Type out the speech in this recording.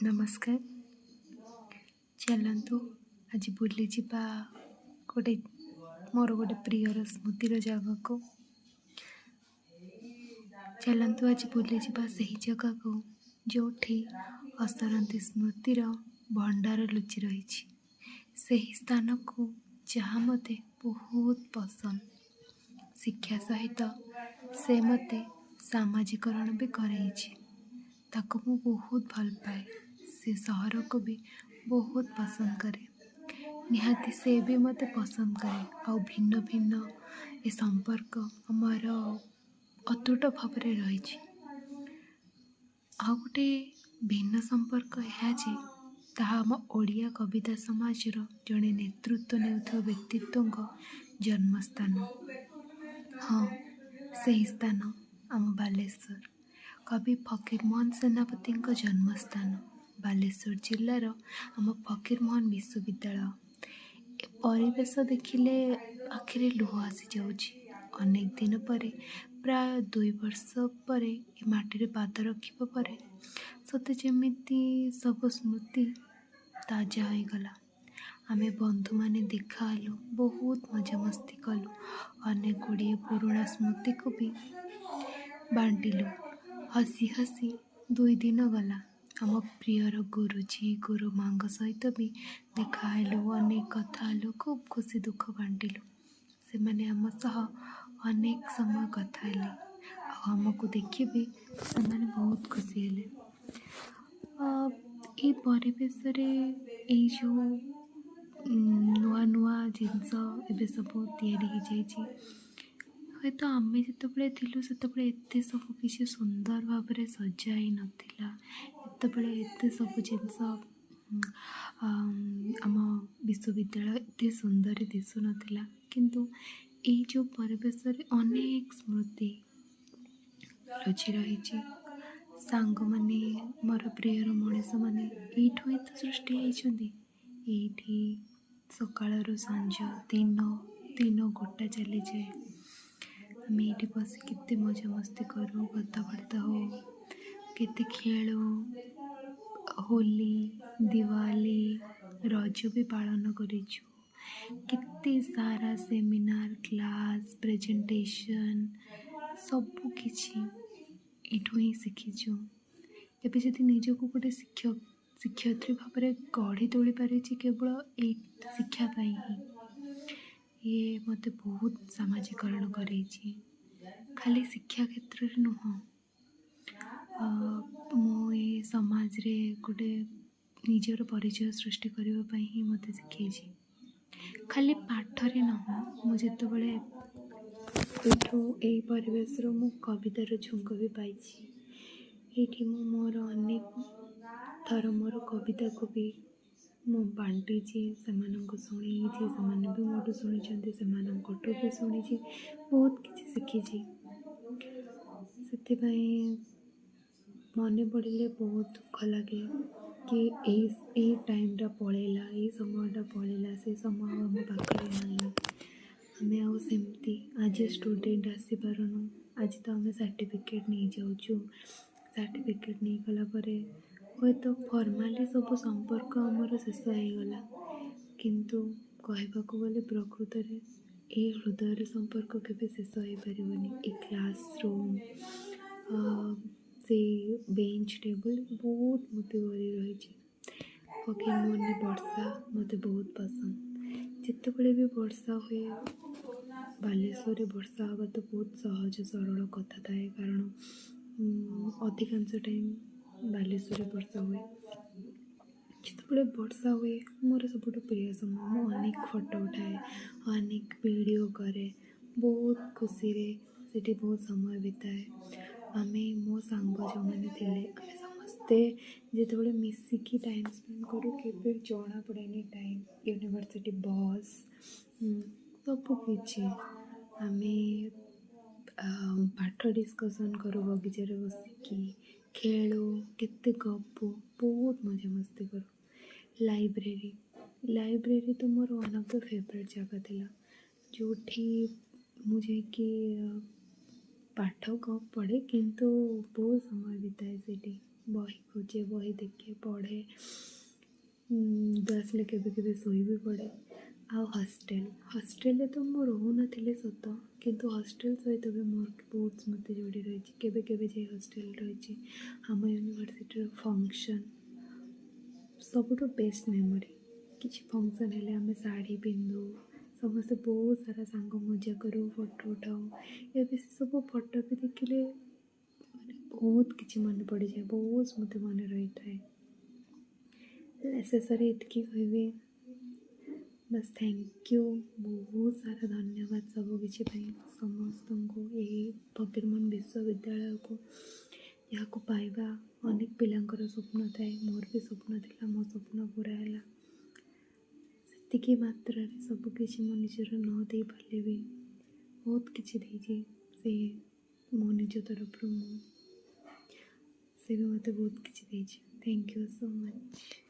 ନମସ୍କାର। ଚାଲନ୍ତୁ ଆଜି ବୁଲିଯିବା ଗୋଟେ ମୋର ଗୋଟେ ପ୍ରିୟର ସ୍ମୃତିର ଜାଗାକୁ। ଚାଲନ୍ତୁ ଆଜି ବୁଲିଯିବା ସେହି ଜାଗାକୁ ଯେଉଁଠି ଅସରନ୍ତି ସ୍ମୃତିର ଭଣ୍ଡାର ଲୁଚି ରହିଛି। ସେହି ସ୍ଥାନକୁ ଯାହା ମୋତେ ବହୁତ ପସନ୍ଦ। ଶିକ୍ଷା ସହିତ ସେ ମୋତେ ସାମାଜିକରଣ ବି କରେଇଛି। ତାକୁ ମୁଁ ବହୁତ ଭଲ ପାଏ। ସେ ସହରକୁ ବି ବହୁତ ପସନ୍ଦ କରେ। ନିହାତି ସେ ବି ମୋତେ ପସନ୍ଦ କରେ। ଆଉ ଭିନ୍ନ ଭିନ୍ନ ଏ ସମ୍ପର୍କ ଆମର ଅତୁଟ ଭାବରେ ରହିଛି। ଆଉ ଗୋଟେ ଭିନ୍ନ ସମ୍ପର୍କ ଏହା ଯେ ତାହା ଆମ ଓଡ଼ିଆ କବିତା ସମାଜର ଜଣେ ନେତୃତ୍ୱ ନେଉଥିବା ବ୍ୟକ୍ତିତ୍ୱଙ୍କ ଜନ୍ମସ୍ଥାନ। ହଁ, ସେହି ସ୍ଥାନ ଆମ ବାଲେଶ୍ୱର। କବି ଫକୀରମୋହନ ସେନାପତିଙ୍କ ଜନ୍ମସ୍ଥାନ ବାଲେଶ୍ୱର ଜିଲ୍ଲାର ଆମ ଫକୀରମୋହନ ବିଶ୍ୱବିଦ୍ୟାଳୟ। ଏ ପରିବେଶ ଦେଖିଲେ ଆଖିରେ ଲୁହ ଆସିଯାଉଛି। ଅନେକ ଦିନ ପରେ, ପ୍ରାୟ 2 ବର୍ଷ ପରେ ଏ ମାଟିରେ ପାଦ ରଖିବା ପରେ ସତେ ଯେମିତି ସବୁ ସ୍ମୃତି ତାଜା ହୋଇଗଲା। ଆମେ ବନ୍ଧୁମାନେ ଦେଖାହେଲୁ, ବହୁତ ମଜାମସ୍ତି କଲୁ, ଅନେକ ଗୁଡ଼ିଏ ପୁରୁଣା ସ୍ମୃତିକୁ ବି ବାଣ୍ଟିଲୁ। ହସି ହସି 2 ଦିନ ଗଲା। ଆମ ପ୍ରିୟର ଗୁରୁଜୀ ଗୁରୁମାଙ୍କ ସହିତ ବି ଦେଖାହେଲୁ, ଅନେକ କଥା ହେଲୁ, ଖୁବ୍ ଖୁସି ଦୁଃଖ ବାଣ୍ଟିଲୁ। ସେମାନେ ଆମ ସହ ଅନେକ ସମୟ କଥା ହେଲେ ଆଉ ଆମକୁ ଦେଖି ବି ସେମାନେ ବହୁତ ଖୁସି ହେଲେ। ଏଇ ପରିବେଶରେ ଏଇ ଯେଉଁ ନୂଆ ନୂଆ ଜିନିଷ ଏବେ ସବୁ ତିଆରି ହେଇଯାଇଛି, ହୁଏତ ଆମେ ଯେତେବେଳେ ଥିଲୁ ସେତେବେଳେ ଏତେ ସବୁ କିଛି ସୁନ୍ଦର ଭାବରେ ସଜା ହେଇନଥିଲା। ଏତେବେଳେ ଏତେ ସବୁ ଜିନିଷ, ଆମ ବିଶ୍ୱବିଦ୍ୟାଳୟ ଏତେ ସୁନ୍ଦର ଦିଶୁନଥିଲା। କିନ୍ତୁ ଏଇ ଯେଉଁ ପରିବେଶରେ ଅନେକ ସ୍ମୃତି ଲୁଚି ରହିଛି। ସାଙ୍ଗମାନେ, ମୋର ପ୍ରିୟର ମଣିଷମାନେ ଏଇଠୁ ହିଁ ତ ସୃଷ୍ଟି ହେଇଛନ୍ତି। ଏଇଠି ସକାଳରୁ ସଞ୍ଜ, ଦିନ ଦିନ ଗୋଟା ଚାଲିଯାଏ। ଆମେ ଏଇଠି ବସି କେତେ ମଜାମସ୍ତି କରୁ, କଥାବାର୍ତ୍ତା ହଉ, କେତେ ଖେଳୁ। ହୋଲି, ଦିୱାଲି, ରଜ ବି ପାଳନ କରିଛୁ। କେତେ ସାରା ସେମିନାର, କ୍ଲାସ୍, ପ୍ରେଜେଣ୍ଟେସନ୍ ସବୁ କିଛି ଏଇଠୁ ହିଁ ଶିଖିଛୁ। ଏବେ ଯଦି ନିଜକୁ ଗୋଟେ ଶିକ୍ଷକ ଶିକ୍ଷୟିତ୍ରୀ ଭାବରେ ଗଢ଼ି ତୋଳି ପାରିଛି, କେବଳ ଏଇ ଶିକ୍ଷା ପାଇଁ ହିଁ। ଇଏ ମୋତେ ବହୁତ ସାମାଜିକରଣ କରେଇଛି। ଖାଲି ଶିକ୍ଷା କ୍ଷେତ୍ରରେ ନୁହଁ, ମୁଁ ଏ ସମାଜରେ ଗୋଟେ ନିଜର ପରିଚୟ ସୃଷ୍ଟି କରିବା ପାଇଁ ହିଁ ମୋତେ ଶିଖେଇଛି। ଖାଲି ପାଠରେ ନୁହଁ, ମୁଁ ଯେତେବେଳେ ଏଇଠୁ ଏଇ ପରିବେଶରୁ ମୁଁ କବିତାର ଝୁଙ୍କ ବି ପାଇଛି। ଏଇଠି ମୁଁ ମୋର ଅନେକ ଥର ମୋର କବିତାକୁ ବି ମୁଁ ବାଣ୍ଟିଛି, ସେମାନଙ୍କୁ ଶୁଣେଇଛି, ସେମାନେ ବି ମୋଠୁ ଶୁଣିଛନ୍ତି, ସେମାନଙ୍କଠୁ ବି ଶୁଣିଛି, ବହୁତ କିଛି ଶିଖିଛି। ସେଥିପାଇଁ ମନେ ପଡ଼ିଲେ ବହୁତ ଦୁଃଖ ଲାଗେ କି ଏଇ ଏଇ ଟାଇମ୍ଟା ପଳେଇଲା, ଏଇ ସମୟଟା ପଳେଇଲା, ସେ ସମୟ ଆଉ ଆମ ପାଖରେ ନାହିଁ। ଆମେ ଆଉ ସେମିତି ଆଜ୍ ଏ ଷ୍ଟୁଡ଼େଣ୍ଟ ଆସିପାରୁନୁ। ଆଜି ତ ଆମେ ସାର୍ଟିଫିକେଟ୍ ନେଇଯାଉଛୁ। ସାର୍ଟିଫିକେଟ୍ ନେଇଗଲା ପରେ ହୁଏତ ଫର୍ମାଲି ସବୁ ସମ୍ପର୍କ ଆମର ଶେଷ ହେଇଗଲା, କିନ୍ତୁ କହିବାକୁ ଗଲେ ପ୍ରକୃତରେ ଏଇ ହୃଦୟର ସମ୍ପର୍କ କେବେ ଶେଷ ହେଇପାରିବନି। ଏ କ୍ଲାସ୍ ରୁମ୍, ସେଇ ବେଞ୍ଚ ଟେବୁଲ୍ ବହୁତ ସ୍ମୃତି ଭରି ରହିଛି। ଫକୀରମୋହନରେ ବର୍ଷା ମୋତେ ବହୁତ ପସନ୍ଦ। ଯେତେବେଳେ ବି ବର୍ଷା ହୁଏ, ବାଲେଶ୍ୱରରେ ବର୍ଷା ହେବା ତ ବହୁତ ସହଜ ସରଳ କଥା ଥାଏ, କାରଣ ଅଧିକାଂଶ ଟାଇମ୍ ବାଲେଶ୍ୱରରେ ବର୍ଷା ହୁଏ। ଯେତେବେଳେ ବର୍ଷା ହୁଏ, ମୋର ସବୁଠୁ ପ୍ରିୟ ସମୟ। ମୁଁ ଅନେକ ଫଟୋ ଉଠାଏ, ଅନେକ ଭିଡ଼ିଓ କରେ, ବହୁତ ଖୁସିରେ ସେଠି ବହୁତ ସମୟ ବିତାଏ। ଆମେ ମୋ ସାଙ୍ଗ ଯେଉଁମାନେ ଥିଲେ, ଆମେ ସମସ୍ତେ ଯେତେବେଳେ ମିଶିକି ଟାଇମ୍ ସ୍ପେଣ୍ଡ କରୁ, କେବେ ଜଣା ପଡ଼େନି ଟାଇମ୍। ୟୁନିଭର୍ସିଟି ବସ୍, ସବୁ କିଛି। ଆମେ ପାଠ ଡିସ୍କସନ୍ କରୁ, ବଗିଚାରେ ବସିକି ଖେଳୁ, କେତେ ଗପୁ, ବହୁତ ମଜାମସ୍ତି କରୁ। ଲାଇବ୍ରେରୀ, ଲାଇବ୍ରେରୀ ତ ମୋର ୱାନ୍ ଅଫ୍ the favourite ଜାଗା ଥିଲା, ଯେଉଁଠି ମୁଁ ଯାଇକି ପାଠ କମ୍ ପଢ଼େ କିନ୍ତୁ ବହୁତ ସମୟ ବିତାଏ ସେଇଠି। ବହି ଖୋଜେ, ବହି ଦେଖେ, ପଢ଼େ। ନିଦ ଆସିଲେ କେବେ କେବେ ଶୋଇ ବି ପଡ଼େ। ଆଉ ହଷ୍ଟେଲ, ହଷ୍ଟେଲରେ ତ ମୁଁ ରହୁନଥିଲି ସତ, କିନ୍ତୁ ହଷ୍ଟେଲ ସହିତ ବି ମୋର ବହୁତ ସ୍ମୃତି ଯୋଡ଼ି ରହିଛି। କେବେ କେବେ ଯାଇ ହଷ୍ଟେଲ ରହିଛି। ଆମ ୟୁନିଭର୍ସିଟିର ଫଙ୍କସନ୍ ସବୁଠୁ ବେଷ୍ଟ ମେମୋରି। କିଛି ଫଙ୍କସନ୍ ହେଲେ ଆମେ ଶାଢ଼ୀ ପିନ୍ଧୁ ସମସ୍ତେ, ବହୁତ ସାରା ସାଙ୍ଗ, ମଜା କରୁ, ଫଟୋ ଉଠାଉ। ଏବେ ସେସବୁ ଫଟୋ ବି ଦେଖିଲେ ମାନେ ବହୁତ କିଛି ମନେ ପଡ଼ିଯାଏ, ବହୁତ ସ୍ମୃତି ମନେ ରହିଥାଏ। ଶେଷରେ ଏତିକି କହିବି ବାସ୍, thank you, ବହୁତ ସାରା ଧନ୍ୟବାଦ ସବୁକିଛି ପାଇଁ ସମସ୍ତଙ୍କୁ, ଏହି ଫକୀରମୋହନ ବିଶ୍ୱବିଦ୍ୟାଳୟକୁ, ଯାହାକୁ ପାଇବା ଅନେକ ପିଲାଙ୍କର ସ୍ୱପ୍ନ ଥାଏ। ମୋର ବି ସ୍ୱପ୍ନ ଥିଲା, ମୋ ସ୍ୱପ୍ନ ପୁରା ହେଲା। ସେତିକି ମାତ୍ରାରେ ସବୁକିଛି ମୁଁ ନିଜର ନ ଦେଇପାରିଲେ ବି ବହୁତ କିଛି ଦେଇଛି ସେ ମୋ ନିଜ ତରଫରୁ ମୁଁ, ସେ ବି ମୋତେ ବହୁତ କିଛି ଦେଇଛି। Thank you so much.